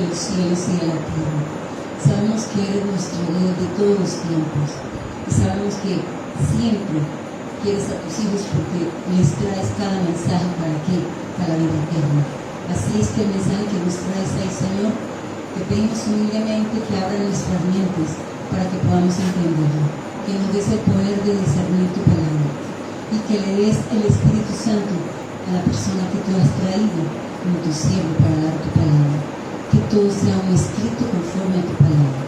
de los cielos y de la tierra. Sabemos que eres nuestro Dios de todos los tiempos y sabemos que siempre quieres a tus hijos porque les traes cada mensaje para qué, para la vida eterna. Así es que el mensaje que nos traes ahí, Señor, te pedimos humildemente que abra nuestras mentes para que podamos entenderlo, que nos des el poder de discernir tu palabra y que le des el Espíritu Santo a la persona que tú has traído como tu siervo para dar tu palabra. Que todo sea un escrito conforme a tu palabra.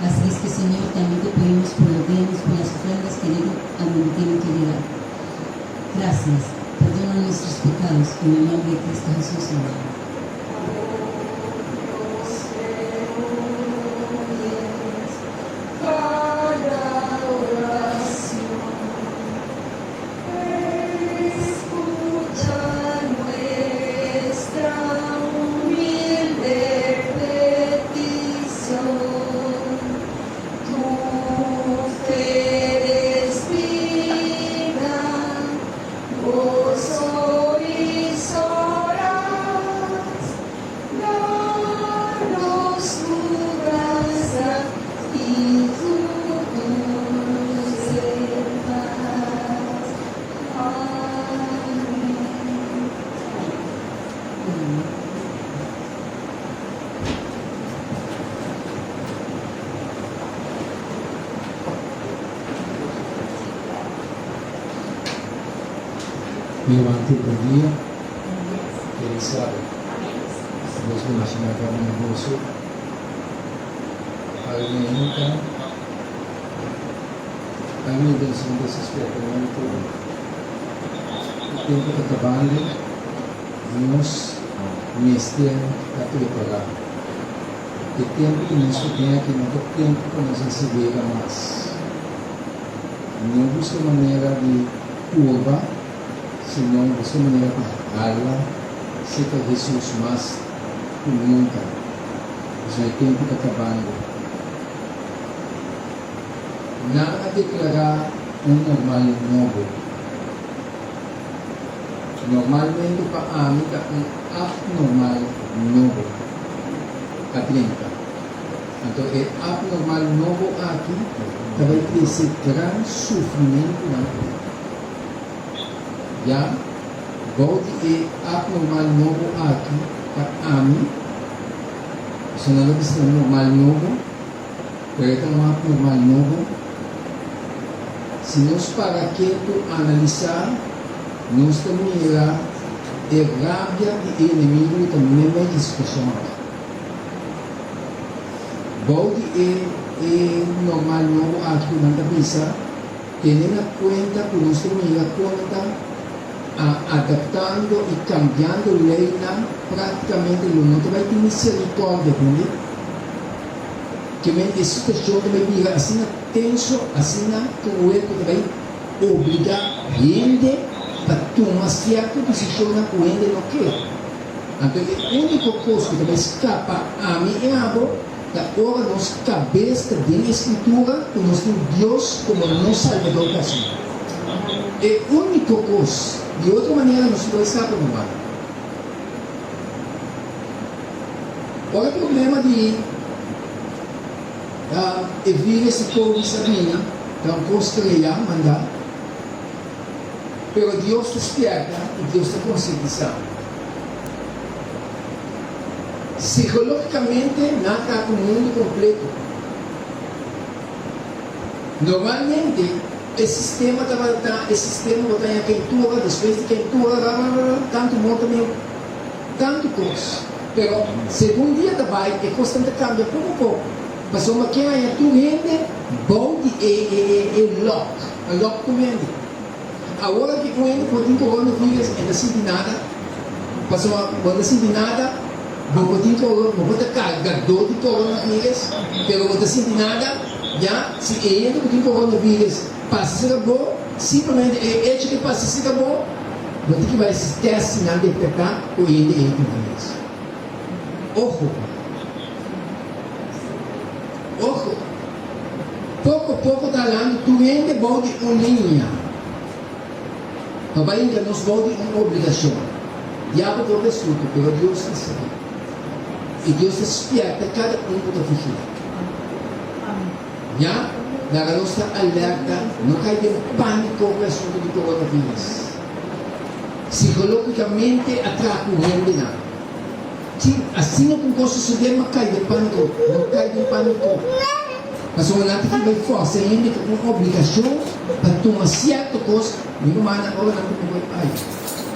Así es que, Señor, también te pedimos por los bienes, por las ofrendas que lleguen a donde tienen que llegar. Gracias. Perdona nuestros pecados. En el nombre de Cristo Jesús. Amén. Mi ruman tur bon dia. Elizabeth. Dios bendiciona cada un di boso. Alimenta. Ay mi intencion ta desesperadamente. E tempo ta cabando. Nos mester ta prepara. E tempo cu nos ta den aki no ta tempo pa nos haci wega mas. No busca manera di purba, sino busca manera pa hala cerca Jesus mas cu nunca, pasobra e tempo ta cabando. Nan a declara un normal nobo. Normalmente pa ami ta un abnormal nobo a drenta. Anto e abnormal nobo aki ta bai trese gran sufrimentunan kuné. Ya, bou di e abnormal nobo aki pa ami, pasobra nan ta bisa ta normal nobo, pero e ta un abnormal nobo. Si nos para ketu analisá, nos ta mira e rabia di e enemigu ku ta meimei di situashon aki. Bou di e e normal nobo aki ku nan ta bisa, tene na kuenta ku nos ta mira kon nan ta adaptando i kambiando leinan práktikamente lo no ta bai tin miserikòrdia, tende? Ke men e situashon ta bai bira asina tenso, asina kruel ku ta bai obligá hende pa tuma sierto desishonnan ku hende no ke. Anto e úniko kos ku ta bai skapa ami i abo ta ora nos kabes ta den e Skritura ku nos tin Dios komo nos Salbador personal. E úniko kos. Di otro manera nos no ta bai skapa normal. Ora e problema di e virus di covid a bini, ta un kos krea, mandá. Pero Dios ta spierta i Dios ta konsientisá. Psikológikamente nan a traha ku mundu kompleto. Normalmente e sistema tabata ta e sistema bo ta haña kentura, despues di kentura ra ra ra ra tantu morto mi tantu kos. Pero segun dia ta bai e kosnan ta kambia poko poko. Pasobra ke haña tur hende bou di e e e lòk, a lòk tur hende. Awor aki un hende por tin coronavirus e ta sinti nada, pasobra bo no ta sinti nada, bo por tin coro, bo por ta cargador di coronavirus, pero bo ta sinti nada, ya, si e hende cu tin coronavirus pasa cerca bo, simplemente e hecho cu e pasa cerca bo, bo tin ki bai test si nan detecta cu e hende ei tin virus. Ojo! Ojo! Poko poko ta halando tur hende bou di un liña pa bai hinka nos bou di un obligashon. Diabel por ta estutu, pero Dios ta sabí. I Dios ta spièrta kada un ku ta vigilá. Ya, laga nos ta alerta, no kai den pániko ku e asuntu di coronavirus. Psikológikamente a traha ku hendenan. Tin asina ku un kos sosodé, ma kai den pániko. No kai den pániko. Pasobra nan ta kiba bai fòrsa hende ku un obligashon pa tuma sierto kos. Mi rumannan, ora nan tuma bai bai.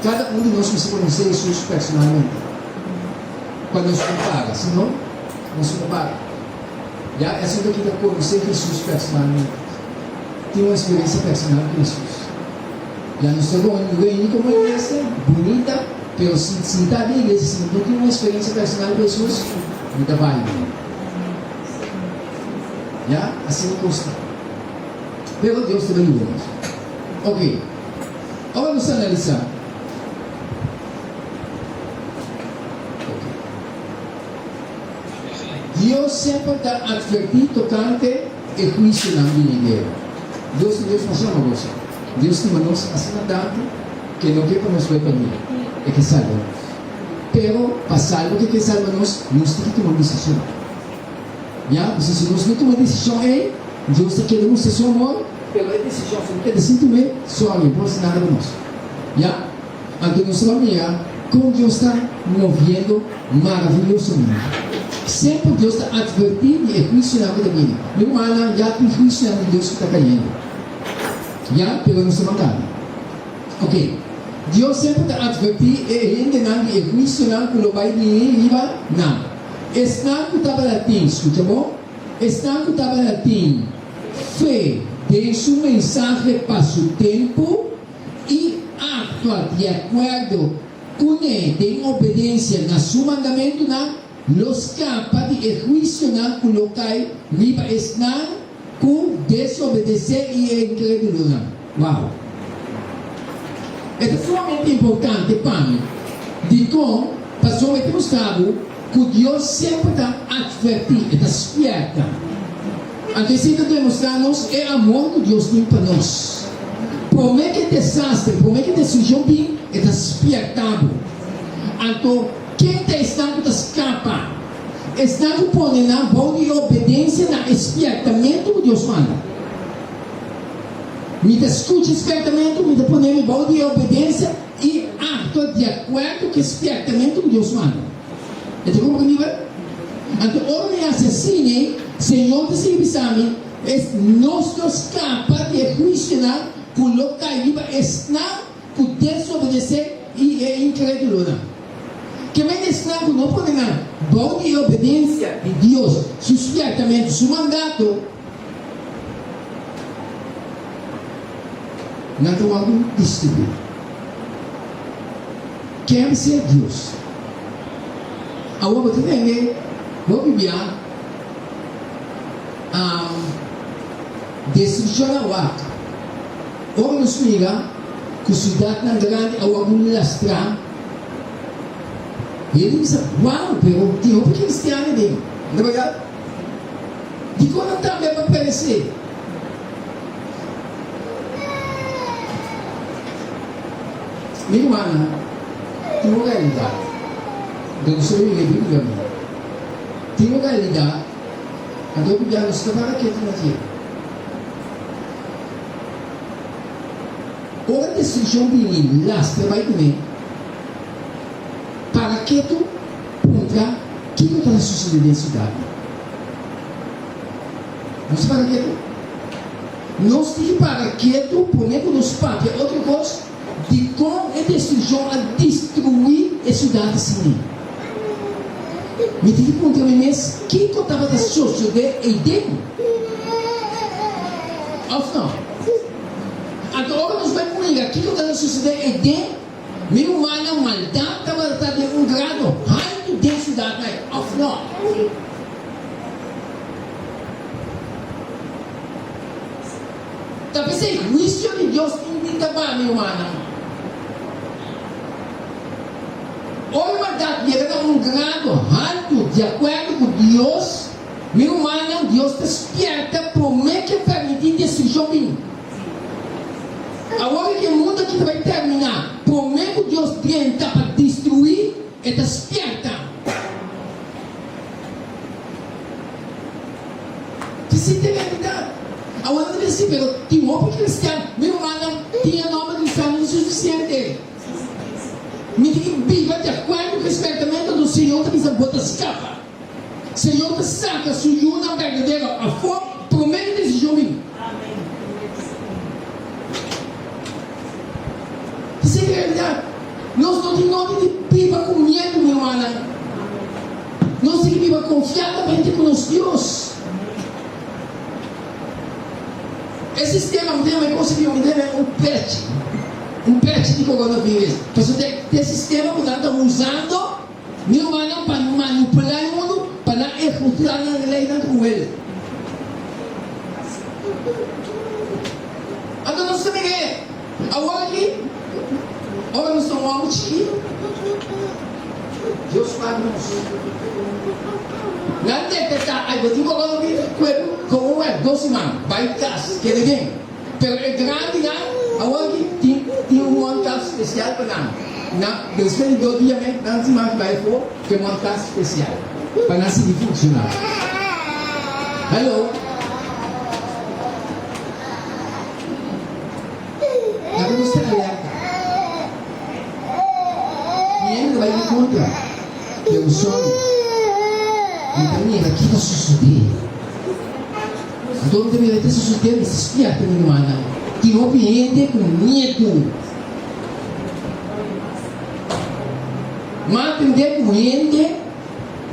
Kada un di nos mester konosé Hesus personalmente pa nos por paga. Si no, nos no paga. Ya e asuntu aki ta konosé Hesus personalmente. Tin un eksperensia personal ku Hesus. Ya nos ta reuni komo iglesia, bunita, pero si sinta den iglesia si no tin un eksperensia personal ku Hesus, no ta bali. Ya, asina kos ta. Pero Dios ta yuda nos. Ok. Ora nos analisá. Ok. Dios semper ta atvertí tokante e huisionan binidero. Dios ta Dios masha amoroso. Dios stima nos asina tantu ku e no ke pa nos bai pa mira. E ke salba nos. Pero pa salba ku e ke salba nos, nos tin ki tuma un desishon. Ya, pasobra si nos no tuma e desishon ei, Dios ta keda mustra su amor, pero e desishon si no keda sin tum'é, sorry, no por hasi nada pa nos. Ya. Anto nos ta mira kon Dios ta moviendo maraviyosamente. Semper Dios ta atvertí di e huisionan ku ta bini. Mi rumannan, ya tin huisionan di Dios ku ta kayendo. Ya, pero nos ta mangando. Ok. Dios semper ta atvertí e hendenan di e huisionan ku lo bai bini riba nan. Esnan ku tabata tin, skucha bon, esnan ku tabata tin fe den su mensahe pa su tempu, i aktua di akuerdo kuné den obedensia na su mandamentunan, lo skapa di e huisionan ku lo kai riba esnan ku desobedesé i e inkrédulonan. Wow! E ta sumamente importante pa mi. Dikon? Pasobra e ta mustra bo ku Dios semper ta atvertí, e ta spièrta. Anto esei ta demostrá nos e amor ku Dios tin pa nos. Promé ku e desaster, promé ku e destrukshon bin, e ta spièrta bo. Anto, ken ta esnan ku ta skapa? Esnan ku pone nan bou di e obedensia na e spièrtamentu ku Dios manda. Mi ta skucha e spièrtamentu, mi ta pone mi bou di e obedensia i aktua di akuerdo ku e spièrtamentu ku Dios manda. E ta komprendí bo? Anto ora mi hasi asina, Señor ta sigui bisa mi, Es nos lo skapa di e huisionan ku lo kai riba esnan ku desobedesé i e inkrédulonan. Ke men esnan ku no pone nan bou di e obedensia di Dios su spièrtamentu, su mandato, nan ta wòrdu destruí. Ken ser Dios? Awor bo ta tende hopi bia destrukshon a wak. Ora nos mira ku siudatnan grandi a wòrdu lastrá, hende bisa, Wow, pero tin hopi kristian aden. No ta bèrdat? Dikon nan tambe a peresé? Mi rumannan, tin un realidat. Anto nos ta lei Biblia mi. Tin un realidat, anto hopi bia nos ta para ketu na dje. Ora destrukshon bini, lastra bai kuné. Para ketu, puntra kiko ta susedé den siudatnan. Nos ta para ketu? Nos tin ki para ketu promé ku nos papia otro kos dikon e destrukshon a destruí e siudat asina. Mi tin ki puntra mi mes kiko tabata sosodé eiden. Òf no? Anto ora nos bai mira kiko tabata sosodé eiden, mi rumannan, maldat tabata ta den un grado haltu den siudatnan ei. Òf no? Ta p'esei huisio di Dios tin di tabá, mi rumannan. Ora maldat yega na un grado haltu di akuerdo ku Dios, mi rumannan, Dios ta spièrta promé ku e permití destrukshon bini. Awor ku e mundu aki ta bai terminá, promé ku Dios drenta pa destruí, e ta spièrta. Esei ta e realidat. Awor nan ta bisa si, pero tin hopi kristian. Mi rumannan, tin e nòmber kristian no ta sufisiente. Mi tin ki biba di akuerdo ku e spèrtamentu, anto Señor ta bisa, Bo ta skapa. Señor ta saka su yunan berdadero afó promé di desishon bin. Esei ta e realidat. Nos no tin nodi di biba ku miedu, mi rumannan. Nos tin ki biba konfiadamente ku nos Dios. E sistema mi ta yama e kos aki, mi ta yama un pèchi, un pèchi di coronavirus. Pasobra ta e sistema ku nan ta usando, mi rumannan, pa manipulá e mundu, pa nan ehekutá nan leinan kruel. Anto nos ta mira awor aki, ora nos ta un hòmber chikitu, Dios wak nos. Nan detektá ay bo tin coronavirus, kuepu komo wèk dos siman, bai kas, keda bien. Pero e grandinan awor aki tin tin un mondkap spesial pa nan. Nan despues di dos dia mes nan siman ki bai afó ku e mondkap spesial pa nan sigui funshoná. Hello. Laga nos ta alerta. Mi hende ta bai den kontra, pero sòri, mi ta mira kiko sosodé. Anto mi ta mira ta sosodé, mi ta spièrta mi rumannan. Tin hopi hende ku miedu. M'a atendé ku hende.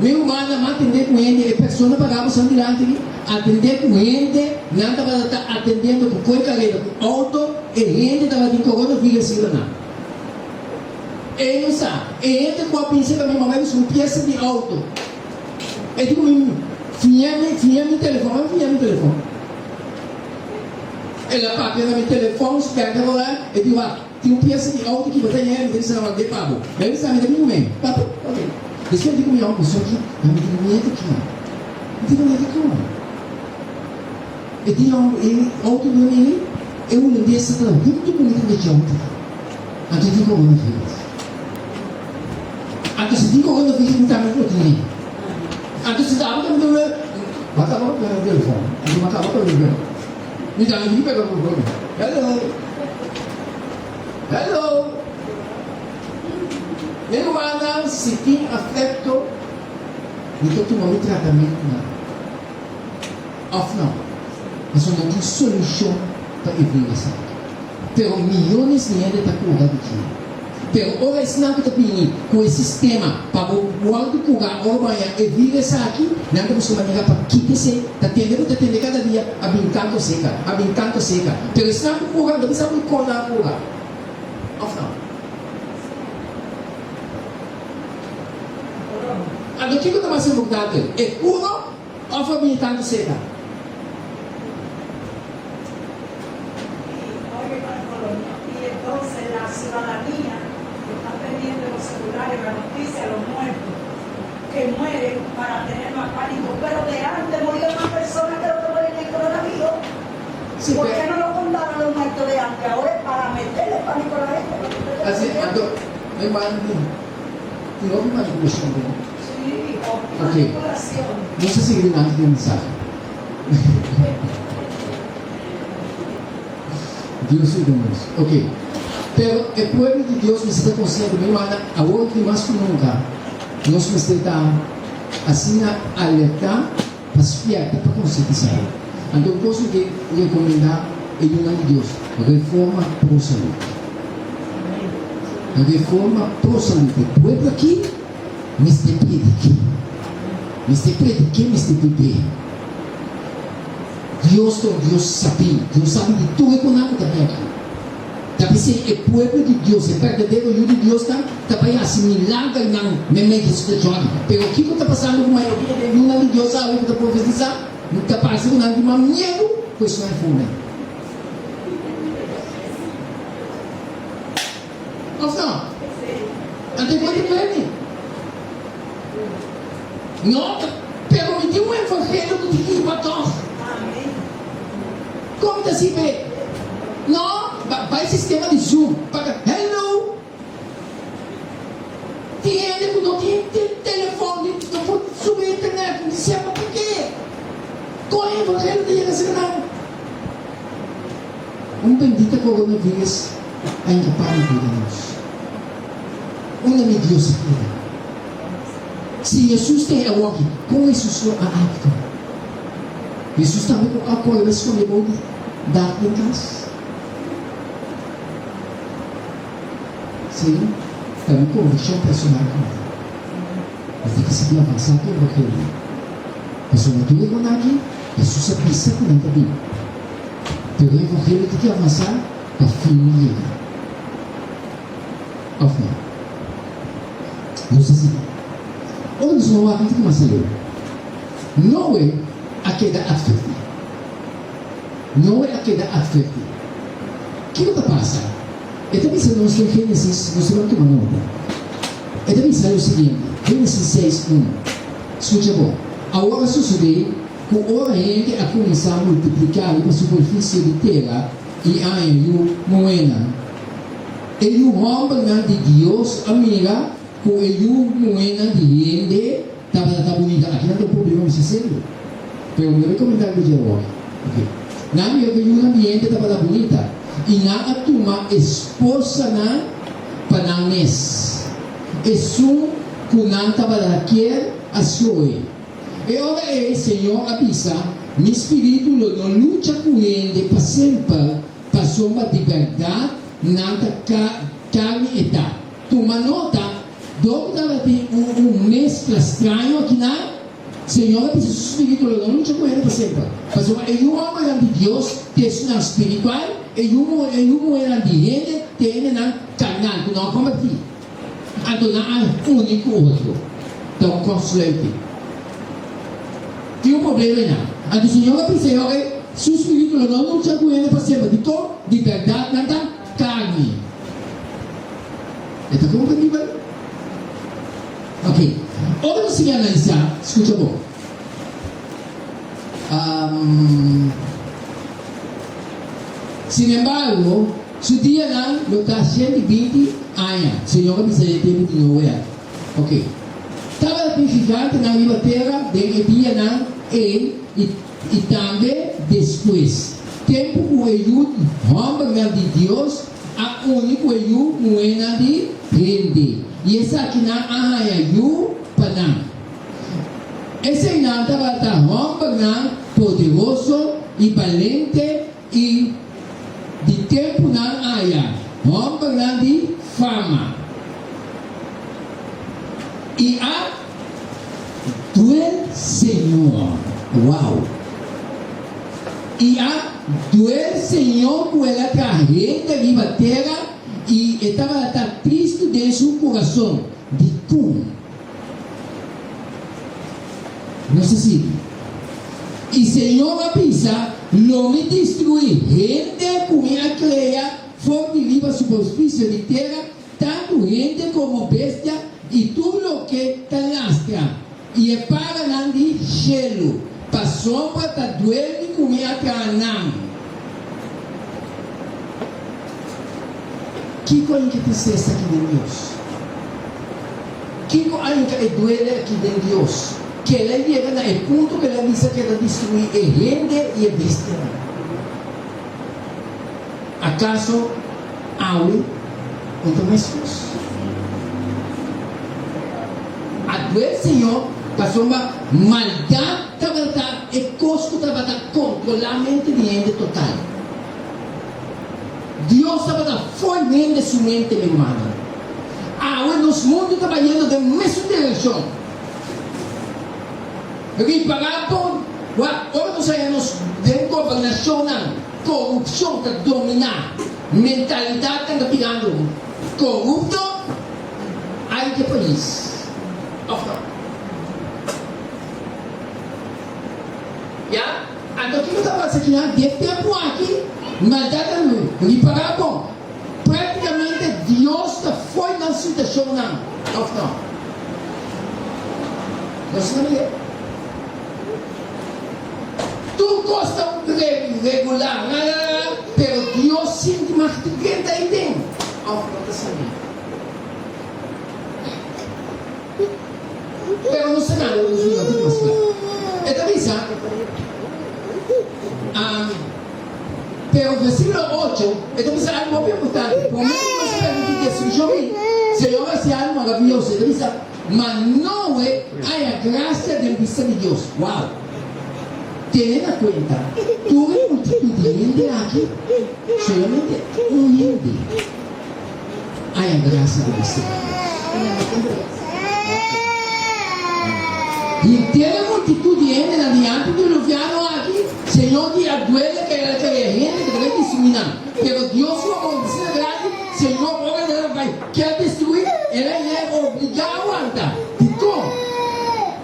Mi rumannan, m'a atendé ku hende, e persona pagá boso dilanti mi, atendé ku hende, nan tabata ta atendiendo ku koi kareda, ku outo, e hende tabatin coronavirus riba nan. E no sa, e hende ku a bisa pa mi mama bisa un piesa di outo. E di ku mi, Fiña mi, fiña mi telefòn, mama fiña mi telefòn. El a papia na mi telefòn, spèrta ora, e di wak. Tin un piesa di outo ki bo ta ña mi ta bisa nan wak pa bo. Mi a bisa mi ta bin ku mi. Papu, ok. Despues mi di ku mi outo, so ki mi tin miedu ki. Mi tin miedu kon. E tin e outo duna mi ei, e hulandes ta ta huntu ku mi ta meti outo aki. Anto e tin coronavirus. Anto si tin coronavirus mi tambe por tin. Anto si ta abo ta mi ta Bo a kaba ku e telefon. Anto mi a kaba ku e telefon. Mi tambe tin pega ku bo. Hello. Hello. Mi rumannan, si tin afekto, mi ta tuma mi tratamentunan. Òf no? Pasobra no tin solushon pa e virus aki. Pero miyones di hende ta kura di dje. Pero ora esnan ku ta bini ku e sistema pa bo wòrdu kurá ora bo haña e vírus aki, nan ta buska manera pa kita esei. Ta tende bo ta tende kada dia, a bin tantu seka, a bin tantu seka. Pero esnan ku kura no ta bisa bo kon nan a kura. Òf no? Anto kiko ta mas importante, e kura òf a bini tantu seka? Y oye Bartolomeo, y entonces la ciudadanía que está pendiente de los celulares, la noticia, los muertos que mueren para tener más pánico, pero de antes morían más personas que los que mueren en el coronavirus. Sí, ¿Por pero- qué no lo contaban los muertos de antes? Ahora es para meterle pánico a la gente. lo que ustedes Así, están anto, viendo. mi man di, tin hopi manipulacion den. Sí, hopi Ok. manipulacion. Nos ta sigui dilanti den mensahe. Dios yuda nos. Ok. Pero e pueblo di Dios mester ta konsiente, mi rumannan, awor aki mas ku nunka, nos mester ta asina alertá pa spièrta, pa konsientisá. Anto un kos mi ke rekomendá e yunan di Dios, reforma pro salud. Reforma pro salud. E pueblo aki mester prediké. Mester prediké, mester bibé. Dios ta un Dios sabí. Dios sabi di tur e konan ku ta bin aki. Ta p'esei e pueblo di Dios, e berdadero yu di Diosnan, ta bai hasi milagernan meimei di e situashon aki. Pero kiko ta pasando ku mayoria di e yunan di Dios awe ku ta profetisá? Ta parse ku nan tin mas miedu ku esun e funda. Òf no? Anto e por di bini. No, pero mi tin un evangelio ku tin hiba tòg. Kon mi ta sibi? No, bai sistema di Zoom. Paga, hello! Tin hende ku no tin telefòn, no por subi internet. Mi di, Sepa pak'é? Kon e evangelio ta. Un bendita coronavirus a hinka panico den nos. Unda mi Dios a keda? Si Jesus ta e awoki, con Jesus lo a actua? Jesus tambe por a core bai sconde bou di dak den cas? Sí, ta mi conviccion personal cu mi tin. Mi tin ki sigui avansa cu evangelio. Pasobra tur e con aki, Jesus a bisa cu nan ta bin. Pero e evangelio tin ki avansa pa fin no yega. Of no? Nos a sigui. Ora nos no wak tin mas aleu. Noe a keda atvertí. Noe a keda atvertí. Kiko ta pasa? E ta bisa nos den Génesis, nos ta ban tuma nota. E ta bisa lo siguiente, Génesis seis, un. Skucha bon. Awor a sosodé ku ora hende a kuminsá multipliká riba superfisie di tera i haña yu muhénan, e yu hòmbernan di Dios a mira ku e yu muhénan di hende tabata ta bunita. Aki nan ta un problema masha serio. Pero mi ta bai komentá riba dje awor. Oke. Nan a mira ku e yunan di hende tabata bunita, i nan a tuma esposanan pa nan mes, esun ku nan tabata kier a skohe. E ora ei Señor a bisa, Mi spiritu lo no lucha ku hende pa semper, pasobra di bèrdat nan ta karni e ta. Tuma nota, dor ku tabatin un meskla straño akinan, Señor a bisa su spiritu lo no lucha ku hende pa semper, pasobra e yu hòmbernan di Dios ta esunnan spiritual, e yu muhénan di hende ta hendenan karnal ku no a kombertí. Anto nan a uni ku otro. Ta un kòrsluiting. Tin un problema einan. Anto Señor a bisa e ora ei, Su spiritu lo no lucha ku hende pa semper. Dikon? Di bèrdat nan ta karni. E ta komprendibel? Ok. Ora nos sigui analisá, skucha bon. Sinembargo, su dianan lo ta 120 aña, Señor a bisa den tempu di Noe. Ok. Tabatin gigantenan riba tera den e dianan ei i, i tambe despues, tempu ku e yu hòmbernan di Dios a uni ku e yu muhénan di hende, i esakinan a haña yu pa nan. Eseinan tabata hòmbernan poderoso i balente i di tempunan aya, hòmbernan di fama. I a duel Señor. Wow! I a duel Señor ku el a traha hende riba tera i e tabata tristu den su kurason. Dikon? Nos a sigui. I Señor a bisa, Lo mi destruí hende ku mi a krea for di riba superfisie di tera, tantu hende komo bestia i tur loke ta lastra, i e paranan di shelu, pasobra ta duermi ku mi a traha nan. Kiko a hinka tristesa aki den Dios? Kiko a hinka e duele aki den Dios? Ku el a yega na e punto ku el a bisa ku e ta destruí e hende i e bestianan. Akaso awe no ta meskos? A duel Señor pasobra maldat tabata e kos ku tabata kontrolá mente di hende total. Dios tabata fo'i hende su mente, mi rumannan. Awe nos mundu ta bayendo den mesun direkshon. Ripará bon, wak, ora nos haña nos den gobernashonnan, korupshon ta dominá, mentalidatnan ta birando korupto, ai ke pais, òf no? Ya? Anto kiko ta pasa kinan? Den tempu aki, maldat ta ripará bon. Práktikamente Dios ta fo'i nan situashonnan, òf no? Nos ta mira. Tur kos ta regular, pero Dios sinti mas di drenta ei den, òf no ta sabí? Pero nos ta gana nos mira hopi mas kla. E ta bisa, Pero. Pero versíkulo ocho, e ta bisa algu hopi importante. Promé ku nos permití destrukshon bin, Señor a hasi algu maravioso. E ta bisa, Ma Noe haña grasia den bista di Dios. Wow! Tene na kuenta, tur e multitut di hende aki, solamente un hende haña grasia den bista di Dios. Henter e multitut di hendenan di antes diluviano aki, Señor di a duele ku el a kere hende ku ta bai destruí nan. Pero Dios su amor ta asina grandi, Señor ora nan a bai kier destruí, el a yega obligá a wanta. Dikon?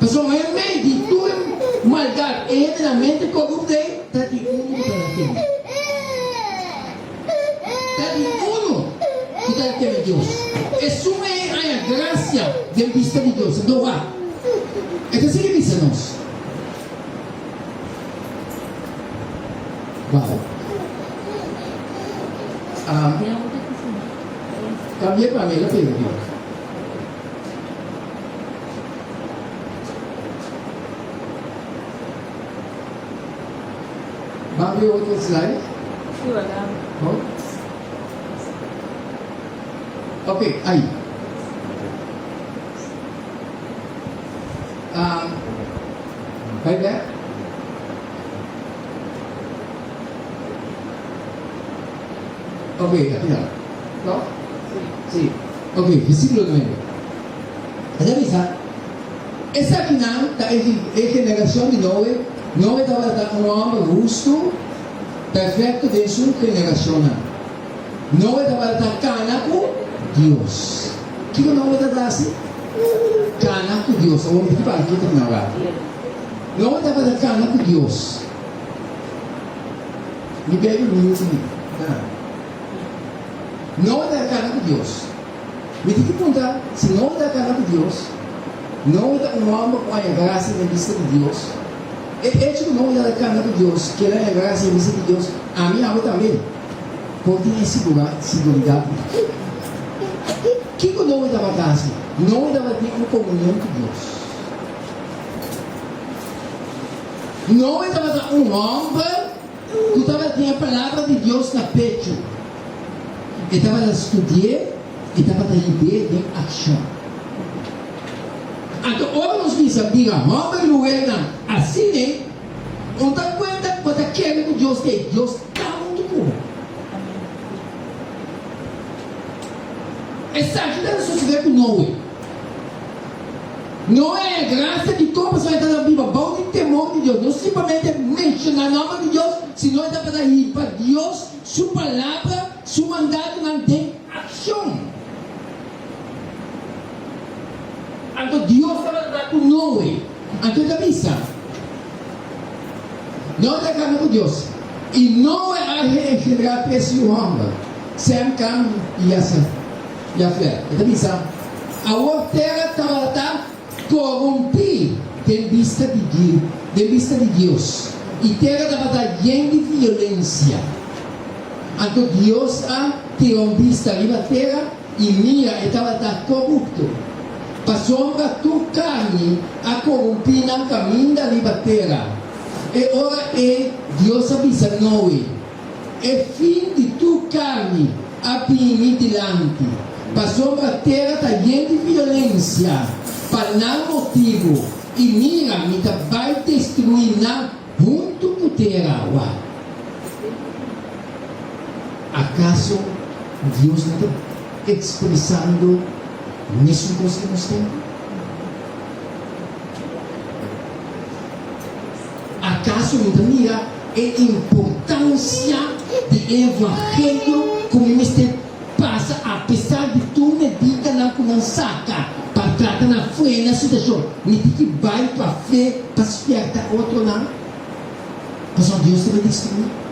Pasobra en mei di tur e maldat e hendenan mente korupto ei, ta di unu ku ta na teme. Ta di unu ku ta teme Dios. Esun ei haña grasia den bista di Dios. Anto wak, e ta sigui bisa nos. Wow. Cambié pa mi, lo pega aki. Ban bay otro slide. Sí, wala. Oh. Ok, ahí. Um, bay back. Ok, aki ta. No? Sí. Ok, versículo 9. Ata bisa, Esakinan ta e generashon di Noe. Noe tabata un hòmber hustu, perfekto den su generashonnan. Noe tabata kana ku Dios. Kiko Noe tabata hasi? Kana ku Dios. Awor mi ta papia kita ku nan rato. Noe tabata kana ku Dios. Mi Beibel mi usa mi. Noe tabata kana ku Dios. Mi tin ki puntra, si Noe ta kana ku Dios, Noe ta un hòmber ku haña grasia den bista di Dios? E echo ku Noe ta kana ku Dios, ku el a haña grasia den bista di Dios, ami abo tambe por tin e siguridat ei. Kiko Noe tabata hasi? Noe tabatin un komunion ku Dios. Noe tabata un hòmber ku tabatin e Palabra di Dios na pechu. E tabata studi'é i tabata hib'é den akshon. Anto ora nos bisa bira hòmber i muhernan asina, un ta kuenta ku bo ta kere ku Dios ta e Dios ta huntu ku bo. Esaki tabata sosodé ku Noe. Noe a haña grasia di kon pasobra e tabata biba bou di temor di Dios. No simplemente menshoná nòmber di Dios, sino e tabata hiba Dios Su palabra, su mandatonan den akshon. Anto Dios tabata ta ku Noe. Anto e ta bisa, Noe ta kanda ku Dios. I Noe a engendrá tres yu hòmber, Sem, Kam i Jafet. E ta bisa, Awor tera tabata korumpí den bista di den bista di Dios, i tera tabata yen di violensia. Anto Dios a tira un bista riba tera, i mira, e tabata korupto, pasobra tur karni a korumpí nan kaminda riba tera. E ora ei Dios a bisa Noe, E fin di tur karni a bini dilanti, pasobra tera ta yen di violensia pa nan motibu, i mira, mi ta bai destruí nan huntu ku tera. Wak! Akaso Dios no ta ekspresando mesun kos ku nos tempu? Akaso mi ta mira e importansia di e evangelio ku mi mester pasa apesar di tur medidanan ku nan saka pa trata na frena situashon? Mi tin ki bai pa fe pa spièrta otronan pasobra Dios ta bai destruí.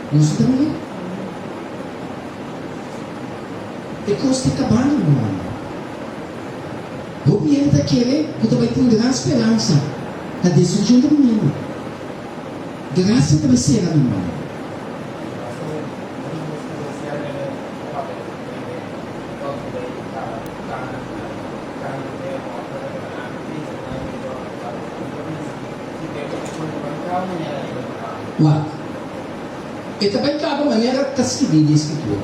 Nos no ta mira? E kos ta kabando, rumannan. Hopi hende ta kere ku ta bai tin gran speransa na destrukshon ta biniendo. Grasia ta bai sera, mi hermano. Wak. E ta bai kaba manera ta skibí den Skritura.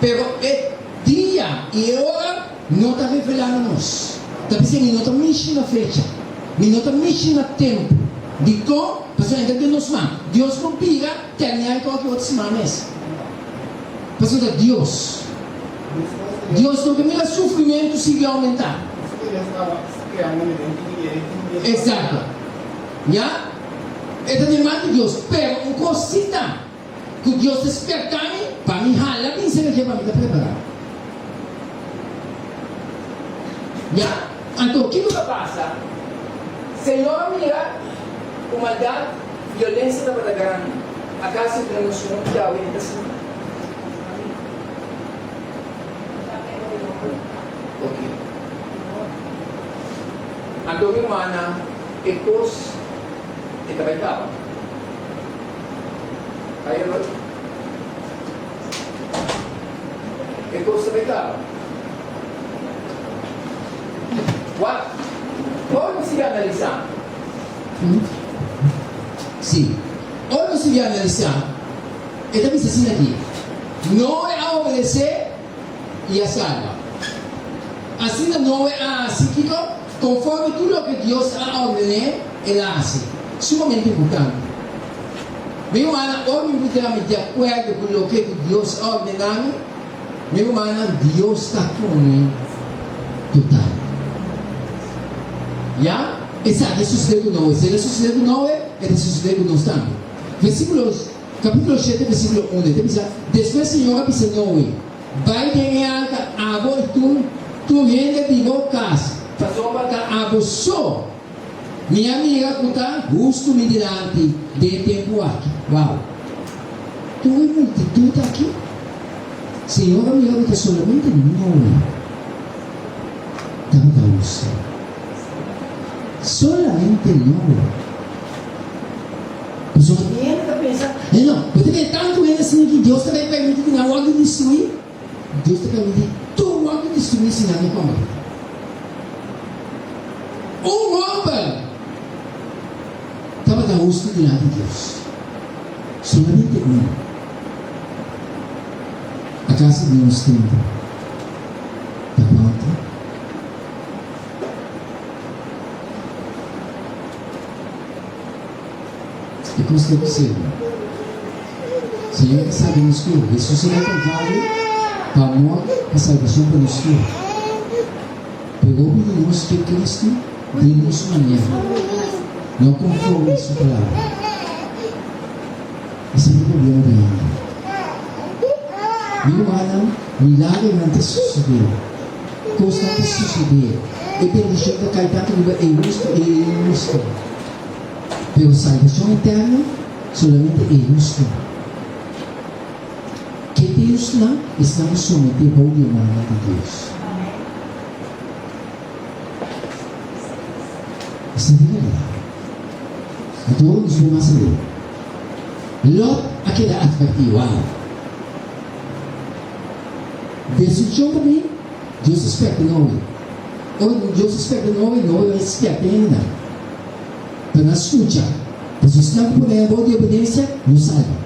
Pero e dia i e ora no ta revelá na nos. Ta p'esei mi no ta mishi na fecha. Mi no ta mishi na tempu. Dikon? Pasobra e ta den nos man. Dios por bira terminá e kòki otro siman mes. Pasobra ta Dios. Dios no ke mira sufrimentu sigui oumentá. Exacto. Ya. E ta den man di Dios. Pero un kos si ta, ku Dios ta sperta mi pa mi hala bin serka dje pa mi ta prepará. Ya. Anto kiko ta pasa? Señor a mira ku maldat, violensia tabata grandi. Akaso den nos mundu djawe e ta asina? Ok. Anto mi rumannan, e kos e ta bai kaba. Bai Roy? E kos ta bai kaba. Wak, ora nos sigui analisá, sí, ora nos sigui analisá, e ta bisa asina aki, Noe a obedesé i a salba. Asina Noe a hasi kiko? Konforme tur loke Dios a ordené, el a hasi. Sumamente importante. Mi rumannan, ora mi puntra mi di akuerdo ku loke ku Dios a ordená mi, mi rumannan, Dios ta ku mi total. Ya? Esaki a susedé ku Noe. Si el a susedé ku Noe, e ta susedé ku nos tambe. Versíkulo, kapítulo shete, versíkulo unu, e ta bisa, Despues Señor a bisa Noe, Bai den e arka, abo i tur tur hende di bo kas, pasobra ta abo so mi a mira ku ta hustu mi dilanti den e tempu aki. Wow! Tur e multitut aki, Señor a mira ku ta solamente Noe tabata hustu. Solamente Noe. Pasobra tin hende ta pensa, E no, bo ta kere tantu hende asina ki Dios ta bai permiti ku nan wòrdu destruí? Dios ta permiti tur wòrdu destruí si nan no kombertí. Un hòmber tabata hustu dilanti Dios, solamente un. Akaso den nos tempu ta kuantu? E kos ta bis'é, Señor ta salba nos tur. Hesus a bai Kalvario pa amor, pa salbashon pa nos tur. Pero hopi di nos ke Kristu den nos manera, no konforme Su palabra. Esei ta e problema di hende. Mi rumannan, milagernan ta sosodé, kosnan ta sosodé, e bendishon ta kai tantu riba e hustu i e inhustu. Pero salvacion eterno solamente e hustu. Ken ta e hustunan? Esnan ku somete bou di e mannan di Dios. Esei ta berdad. Anto ora nos bai mas aleu, Lot a keda atvertí, Wow! Destrukshon ta bin, Dios a spèrta Noe. Ora ku Dios a spèrta Noe, Noe bai spèrta hendenan. Pa nan skucha, pasobra esnan ku pone nan bou di obedensia no salba.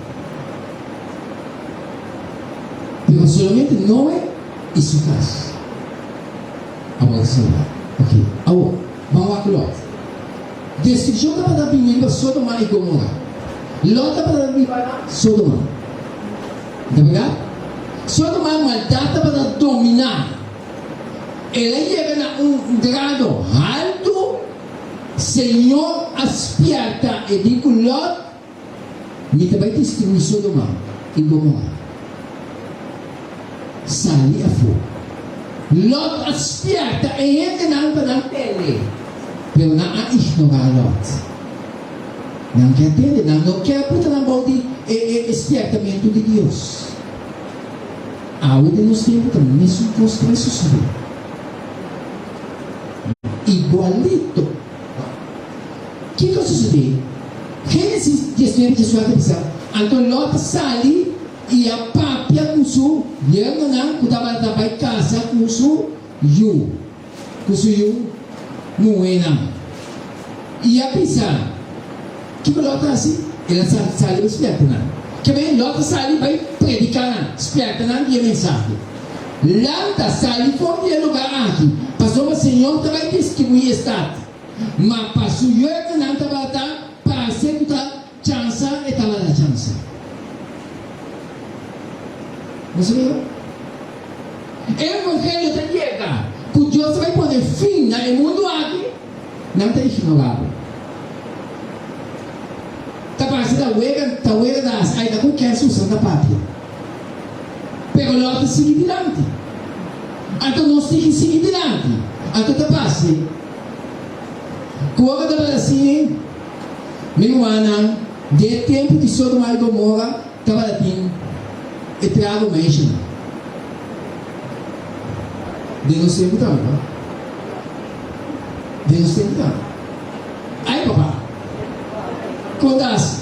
Pero solamente Noe i su kas a wòrdu salbá. Ok, awor, ban wak Lòt. Destrukshon tabata bini riba Sodoma i Gomora. Lòt tabata biba na Sodoma. Ta bèrdat? Sodoma maldat tabata dominá. El a yega na un grado haltu. Señor a spièrta e di ku Lòt, Mi ta bai destruí Sodoma i Gomora. Sali afó. Lòt a spièrta e hendenan pa nan tende, pero nan a ignorá Lòt. Nan ke a tende, nan no ke a puta nan bou di e spièrtamentu di Dios. Awe den nos tempu ta mesun kos ta bai sosodé. Igualito. Kiko a sosodé? Génesis diesnuebe dieskuater ta bisa, Anto Lòt a sali i a papia ku su yernonan ku tabata bai kasa ku su yu, ku su yu muhénan, i a bisa, Kiko Lòt a hasi? El a sali bai spièrta nan. Kebei Lòt a sali bai prediká nan, spièrta nan di e mensahe, Lanta, sali for di e lugá aki, pasobra Señor ta bai destruí e stat. Ma pa su yuernanan tabata parse ku ta chansa e tabata chansa. Nos a mira? E evangelio ta yega ku Dios ta bai pone fin na e mundu aki, nan ta ignorá bo. Ta parse ta wega ta wega ta hasi ai ta ku ken Susan ta papia. Pero Lòt ta sigui dilanti. Anto nos tin ki sigui dilanti. Anto ta parse ku ora tabata asina, mi rumannan, den e tempu di Sodoma i Gomora tabata tin e trago meisjenan. Den nos tempu tambe, no? Den nos tempu tambe. Ai papá! Kon ta hasi?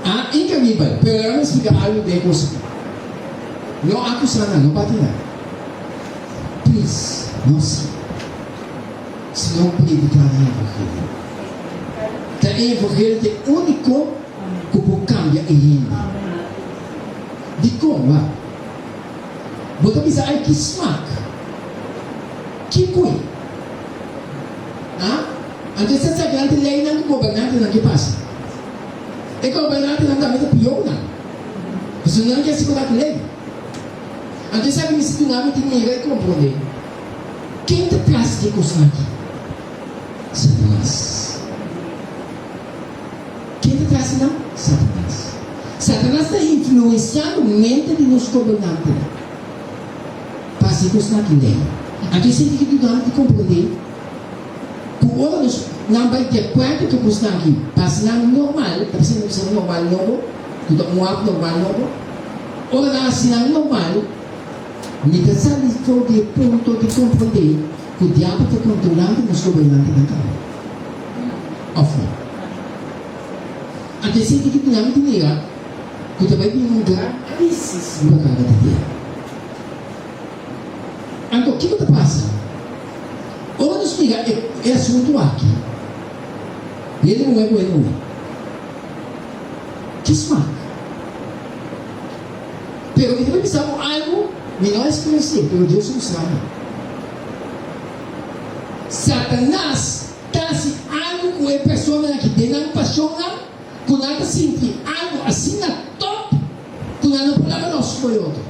Ah, inkribel! Pero laga mi splika algu den e kos aki. No akusá nan, no bati nan. Please, no hasi. Sino prediká nan e evangelio. Ta e evangelio ta e úniko ku por kambia e hende. Dikon? Wak. Bo ta bisa, Ai, ki smak! Ki kui? Ah? Anto esaki sa grandi leinan ku gobernantenan ke pasa. E gobernantenan tambe ta pió nan. Pasobra nan ke asigurá ku lei. Anto esaki mester duna mi di mira i komprondé ken ta tras di e kosnan aki. Satanas. Ken ta tras di nan? Satanas. Satanas ta influensiando mente di nos gobernantenan pa hasi e kosnan aki lei. Anto esei tin ke duna mi di komprondé. Ku ora nos nan bai di akuerdo ku e kosnan aki pa hasi nan normal, ta bisa nan bisa normal nobo, ku ta un ap normal nobo, ora nan hasi nan normal, mi ta sali for di e punto di komprondé ku diabel ta kontrolando nos gobernantenan tambe. Òf no? Anto esei tin ki duna mi di mira ku ta bai bini un gran krisis riba kara di tera. Anto kiko ta pasa? Ora nos mira e e asuntu aki, hende muhé ku hende muhé, ki smak? Pero mi ta bai bisa bo algu, mi no a eksperensi'é, pero Dios a mustra mi. Satanas ta hasi algu ku e personanan aki den nan pashonnan, ku nan ta sinti algu asina tòp ku nan no por laga los for e otro.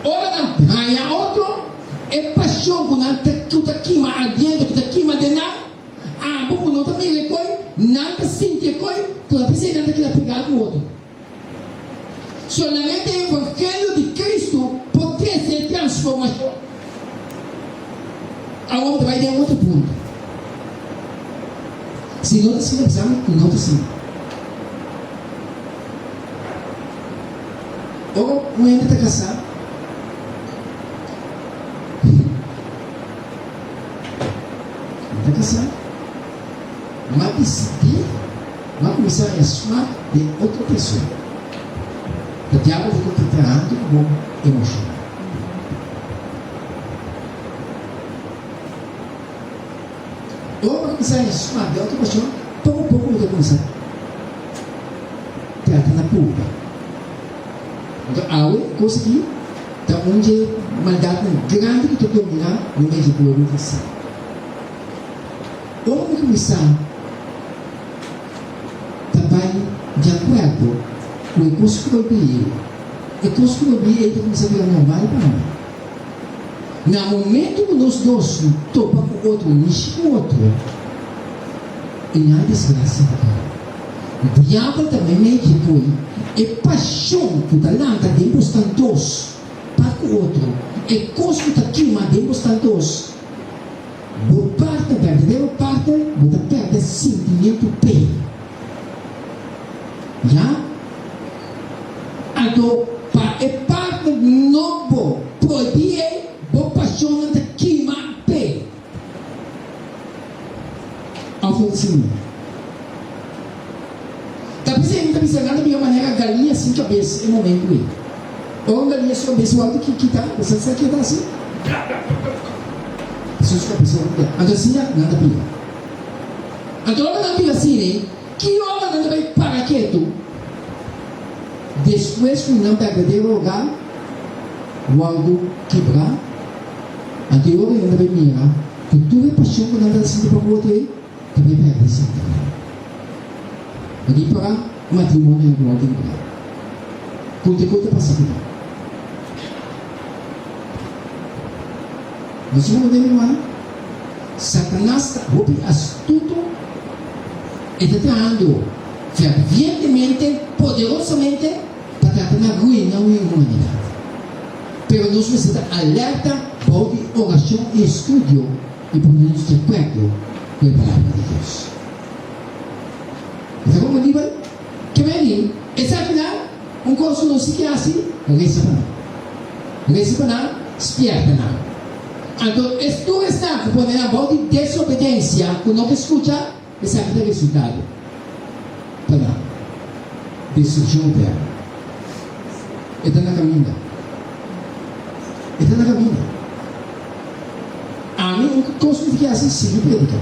Ora nan haña otro, e pashon ku nan ta ku ta kima ardiente, ku ta kima den nan, abo ku no ta mira e koi, nan ta sinti e koi, ku a pesei nan ta keda pegá ku otro. Solamente e evangelio di Cristo por trece e transformacion. Awor mi ta bai den otro punto. Si no ta asina, bisa mi cu no ta asina. Ora un hende ta casá, mi ta casá, m'a dicidi. Bo a kuminsá haña smak den otro persona. Ta diabel di ku ta trahando ku bo emoshonnan. Ora bo a kuminsá haña smak den otro persona, poko poko bo ta kuminsá trata na purba. Anto awe kos aki ta un dje maldatnan grandi ku ta dominá no medio di pueblo kristian. Ora mi kuminsá ta bai di akuerdo ku e kos ku bo bini, e kos ku bo bini ei ta kuminsá bira normal pa mi. Na momentu ku nos dos topa ku otro, mishi ku otro, e nan desgrasia ta kaba. Diabel ta meimei dje poi e pashon ku ta lanta den bosnan dos pa ku otro, e kos ku ta kima den bosnan dos, Bo parte berdadero parte bo ta perde sentimiento p'e. Ya? Anto pa e partner nobo prohibí ei, bo pasionnan ta kima p'e. Of no ta asina? Ta p'esei mi ta bisa nan ta bira manera galiña sin kabes e momento ei. Ora un galiña su kabes wòrdu kita, bo sa sa ke ta hasi? Pasobra su kapasidat ta bira. Anto asina nan ta bira. Anto ora nan bira asina ei, ki ora nan ta bai para ketu? Despues ku nan berdadero hogar wòrdu kibrá, anto e ora ei nan ta bai mira ku tur e pashon ku nan ta sinti pa ku otro ei ta bai pèrdè sentido. Bo tin para matrimonionan ku wòrdu kibrá. Konta e kos ta pasa ku nan. Nos a komprendé, mi rumannan? Satanas ta hopi astuto. E ta trahando fervientemente, poderosamente, pa trata na ruina un humanidat. Pero nos mester ta alerta bou di orashon i estudio i pone nos di akuerdo ku e Palabra di Dios. Bo ta komprendibel? Ke mei esakinan? Un kos ku nos tin ki hasi, resa pa nan. Resa pa nan, spièrta nan. Anto es tur esnan ku pone nan bou di desobedensia, ku no ke skucha, esaki ta e resultado pa nan, destrukshon eterno. E ta na kaminda. E ta na kaminda. Ami, un kos ku mi tin ki hasi, sigui prediká,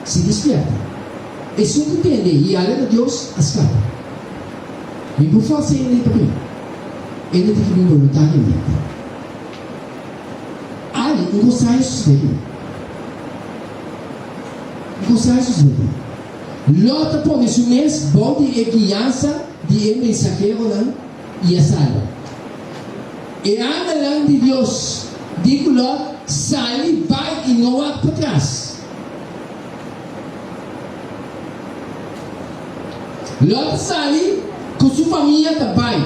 sigui spièrta. Esun ku tende i ale na Dios a skapa. Mi por forsa hende pa bin. Hende tin ki bin boluntariamente. Ali, un kos straño sucede. Un kos straño sucede. Lot a pone su mes bou di e guiansa di e mensaheronan i a salba. E angelnan di Dios di ku Lot, Sali, bai i no wak patras. Lot sali ku su famia ta bai.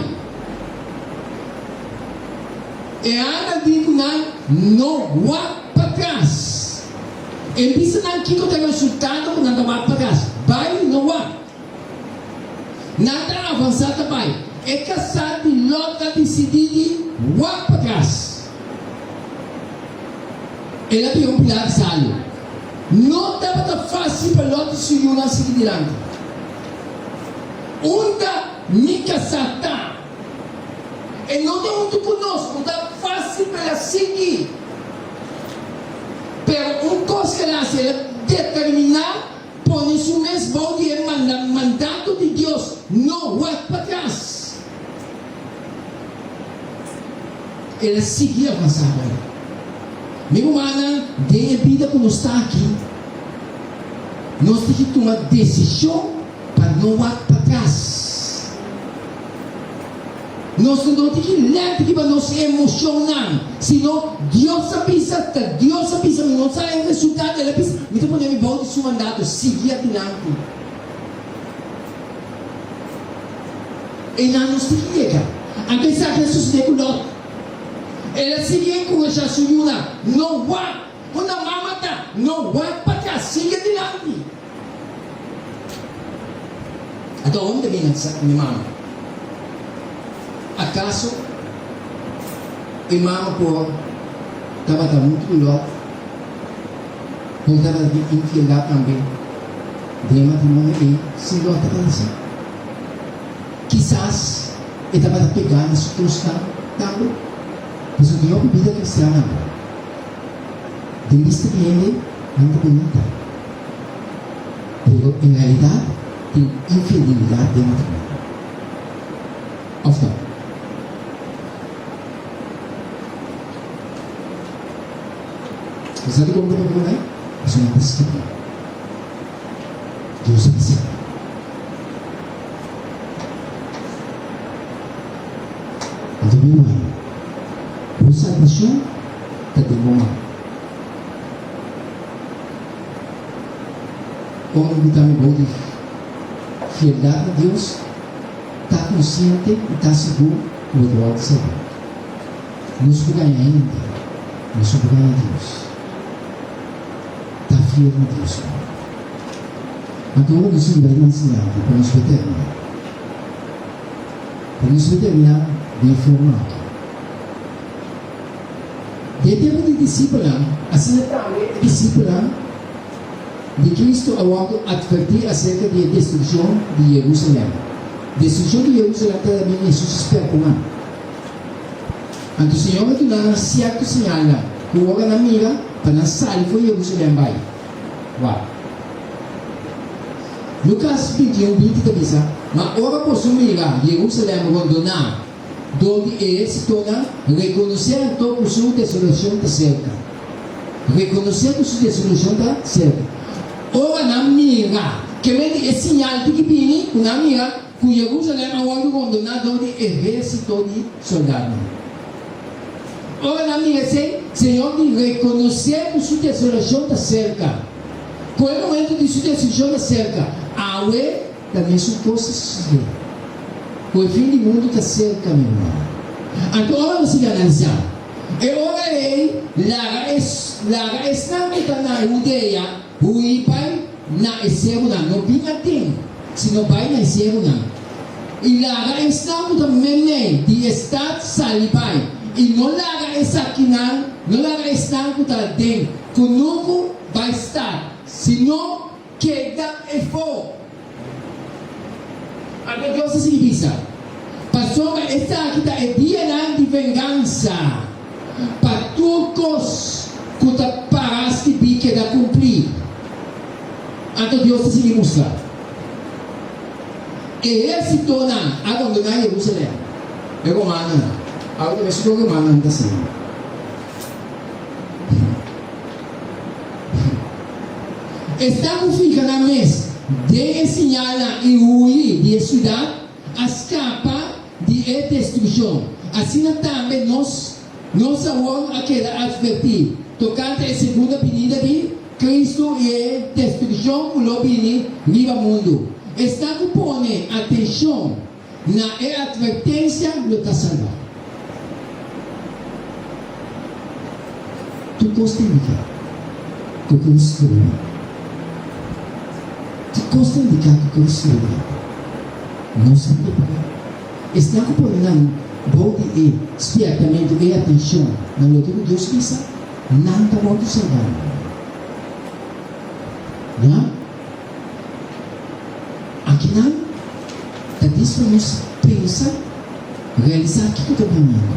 E angel di ku nan no wak patras. E bisa nan kiko ta e resultado ku nan ta wak patras. Bai no wak. Nan ta avansá ta bai. E kasá di Lot a disidí di wak patras. El a bira un pilar di salu. No tabata fásil pa Lòt i su yunan sigui dilanti. Unda mi kasá ta? E no ta huntu ku nos, no ta fásil pa el a sigui. Pero un kos ku el a hasi, el a determiná pone su mes bou di e mandato di Dios, no wak patras. El a sigui avansá bai. Mi rumannan, den e bida ku nos ta aki, nos tin ki tuma desishon pa no wak patras. Nos no tin ki lèt riba nos emoshonnan, sino Dios a bisa, ta Dios a bisa, mi no sa e resultado, El a bisa, mi ta pone mi bou di Su mandato, sigui adilanti. Einan nos tin ki yega. Anto esaki a sucede cu Lot. El a sigui encourasha su yunan, No wak unda mama ta, no wak patras, sigui adilanti. Anto aonde ta bini mi mama? Acaso e mama por tabata hunto cu Lot? Por tabata tin infieldad tambe den e matrimonio ei sin Lot tabata sa? Kisas e tabata pegá na su kosnan tambe, pasobra tin hopi bida kristian awe. Den bista di hende nan ta bunita, pero en realidat tin infidelidat den matrimonio. Òf no? Bo sa dikon bo ta papia manera? Pasobra nan ta skibí. Dios a bisa. Anto mi ruman, bo salbashon ta den bo man. Ora bo ta mi bou di fieldat na Dios, ta konsiente i ta sigur ku bo ta wòrdu salbá. Nos por gaña hende, nos no por gaña Dios. Ta fiel na Dios no. Anto ora nos sigui bai mas dilanti pa nos por terminá. Pa nos por terminá den e forma aki. Den tempu di disipelnan, asina tambe e disipelnan di Cristo a wòrdu atvertí aserka di e destrukshon di Jerusalèm. Destrukshon di Jerusalèm ta tambe Hesus a spèrta nan. Anto Señor a duna nan sierto señalnan ku ora nan mira. pa nan sali for Jerusalèm bai. Wak. Lukas 21, 20 ta bisa, Ma ora boso mira Jerusalèm rondoná dor di ehérsitonan, rekonosé anto ku su desolashon ta serka. Rekonosé ku su desolashon ta serka. Ora nan mira, ke men di e siñal tin ki bini, ku nan mira ku Jerusalèm a wòrdu rondoná dor di ehérsito di sòldatnan. Ora nan mira esei, Señor di rekonosé ku su desolashon ta serka, ku e momentu di su destrukshon ta serka. Awe ta mesun kos ta susedé, ku e fin di mundu ta serka, mi rumannan. Anto ora nos sigui analisá, e ora ei laga e laga esnan ku ta na Hudea hui bai na e serunan, no bin aden, sino bai na e serunan. I laga esnan ku ta meimei di e stat sali bai, i no laga esakinan, no laga esnan ku ta den kunuku bai stat, sino keda efó. Anto Dios a sigui bisa, Pasobra esaki ta e dianan di vengansa, pa tur kos ku ta para skibí keda kumplí. Anto Dios ta sigui mustra. Ehérsitonan a rondoná Jerusalèm. E romanonan, awe ta mester ku e romanonan ta asina. Esnan ku fija nan mes den e siñalnan i hui di e siudat a skapa di e destrukshon. Asina tambe nos, nos awor a keda atvertí tokante e segunda binida di Cristo i e destrukshon ku lo bini riba mundu. Esnan ku pone atenshon na e atvertensia lo ta salbá. Tur kos ta indiká ku Cristo ta bini. Tur kos ta indiká ku Cristo ta bini. Nos ta prepará. Esnan ku pone nan bou di e spièrtamentu, e atenshon na loke ku Dios bisa, Nan ta wòrdu salbá. Ya. Akinan ta dis pa nos pensa, realisá kiko ta biniendo.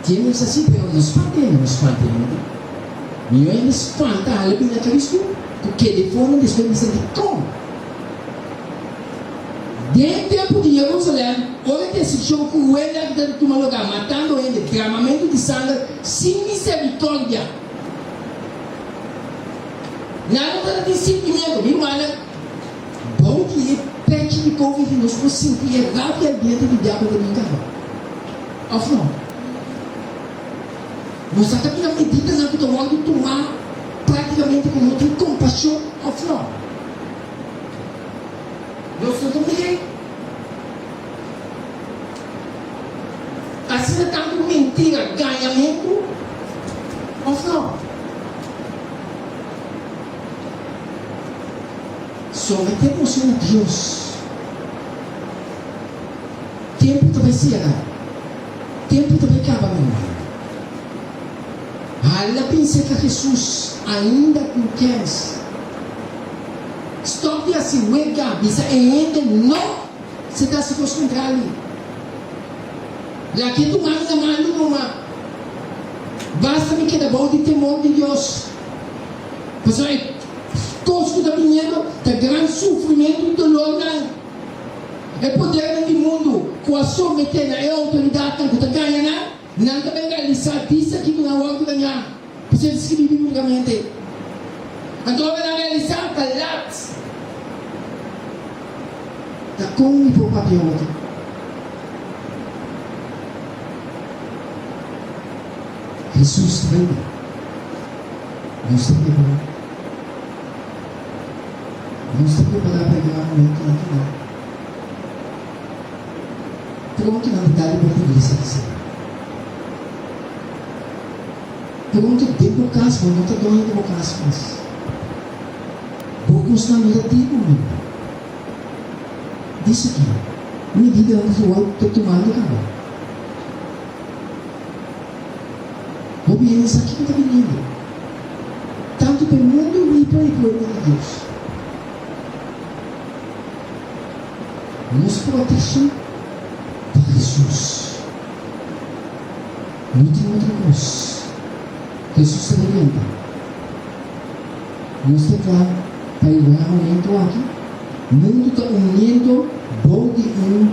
Tiene nos asi, pero no spanta hende, no spanta hende. Mihó hende spanta hala bini na Kristu ku keda e forma despues bisa dikon. Den tempu di Jerusalèm, ora e destrukshon kruel aki ta tuma lugá, matando hende, dramamentu di sanger sin miserikòrdia. Nan no tabata tin sintimentu. Mi rumannan, bou di e pechi di covid nos por sinti e rabia ardiente di diabel den nos kaba. Òf no? Nos ta mira medidanan ku ta wòrdu tumá práktikamente ku no tin kompashon, òf no? Nos no ta mir'é. Asina tantu mentira, gañamentu, òf no? Someté boso na Dios. Tempu ta bai sera. Tempu ta bai kaba, mi ruman. Hala bin serka Hesus ainda tin kèns. Stop di hasi wega, bisa e hende no si ta hasi kos kontrali. Laga e tuma mi na malu numa. Basta mi keda bou di temor di Dios. Pasobra e kos ku ta biniendo ta gran sufrimentu i dolornan. E podernan di mundu ku a someté na e outoridatnan ku ta gaña nan, nan ta bai realisá disa kiko nan wòrdu gañá. Pasobra e ta skibí bíblikamente. Anto ora nan realisá, ta lat. Ta kon mi por papia otro? Hesus ta bini. Nos ta prepará. Nos ta prepará pa e gran momentu akinan. Pronto nan ta dal riba iglesia di Señor. Pronto den bo kas bo no ta doño di bo kas mas. Bo kosnan no ta di bo mim. Dice ki medidanan ku awor ta tumando kaba. Hopi hende sa kiko ta biniendo, tantu pa e mundu ni pa e pueblo di Dios. Nos protekshon ta Hesus. No tin otro kos. Hesus ta rebenta. Nos ta kla pa e gran momento aki? Mundu ta uniendo bou di un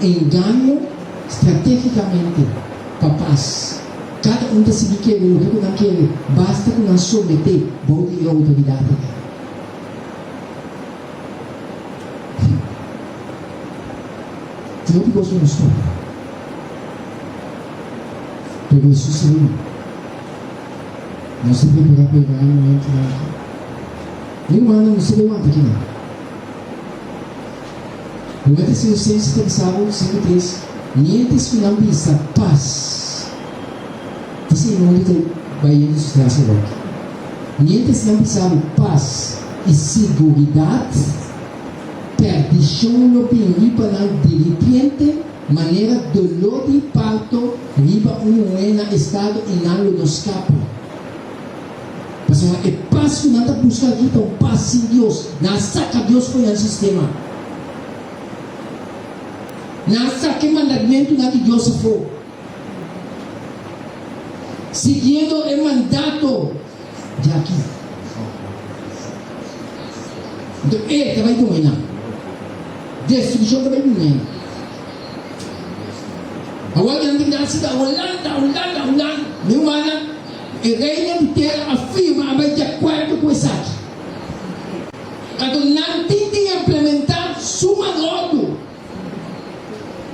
engaño stratégikamente pa pas. Kada un ta sigui kere loke ku nan kere, basta ku nan someté bou di e outoridatnan. Tin hopi kos ku nos topa, pero Hesus ta bini. Nos ta prepará pa e gran momentunan aki. Mi rumannan, nos ta bai wanta kinan. Promé Tesalonicenses ta bisa bo, 5:3, Miéntras ku nan bisa pas, ta si e mundu ta bai yendo su tras awor. Miéntras nan bisa bo pas i siguridat, perdishon lo bin riba nan diripiente manera doló di parto riba un muhé na estado i nan lo no skapa. Pasobra e pas ku nan ta buska aki ta un pas sin Dios. Nan a saka Dios for nan sistema. Nan a saka e mandamentunan di Dios afó. Siguiendo e mandato di aki. Anto e ta bai dominá. Destrukshon ta bai bini ei. Awor nan tin gana sita Hulanda, Hulanda, Hulanda. Mi rumannan, e reinan di tera a firma, a bai di akuerdo ku esaki. Anto nan tin di implementá su manòrdu.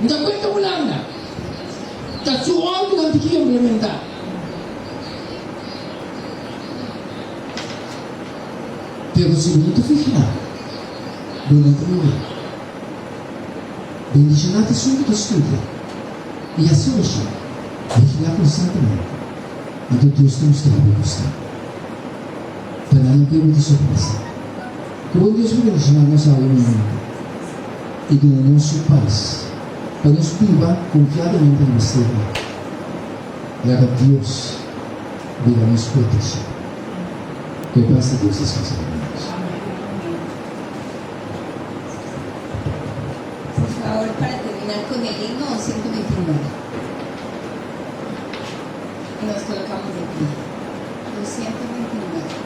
N ta kuenta Hulanda. Ta su òrdu nan tin ki implementá. Pero si bo no ta vigilá, bo no ta muri. Bendishoná ta esun ku ta studia i hasi orashon, vigilá konstantemente, anto Dios ta mustra bo kosnan. Pa nan no keda di sorpresa. Ku bon Dios por bendishoná nos awe mainta i duna nos su pas pa nos biba konfiadamente riba es tera. Laga Dios bira nos protekshon. Ku e pas di Dios deskansa riba nos. Por favor, para terminar con el himno 229. Y nos colocamos de pie. 229. Cuando llegue el momento de gloria.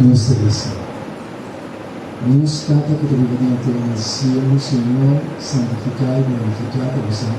Nos ta resa. Nos Tata ku ta biba den cielo, Señor, santifiká i glorifiká bo santu.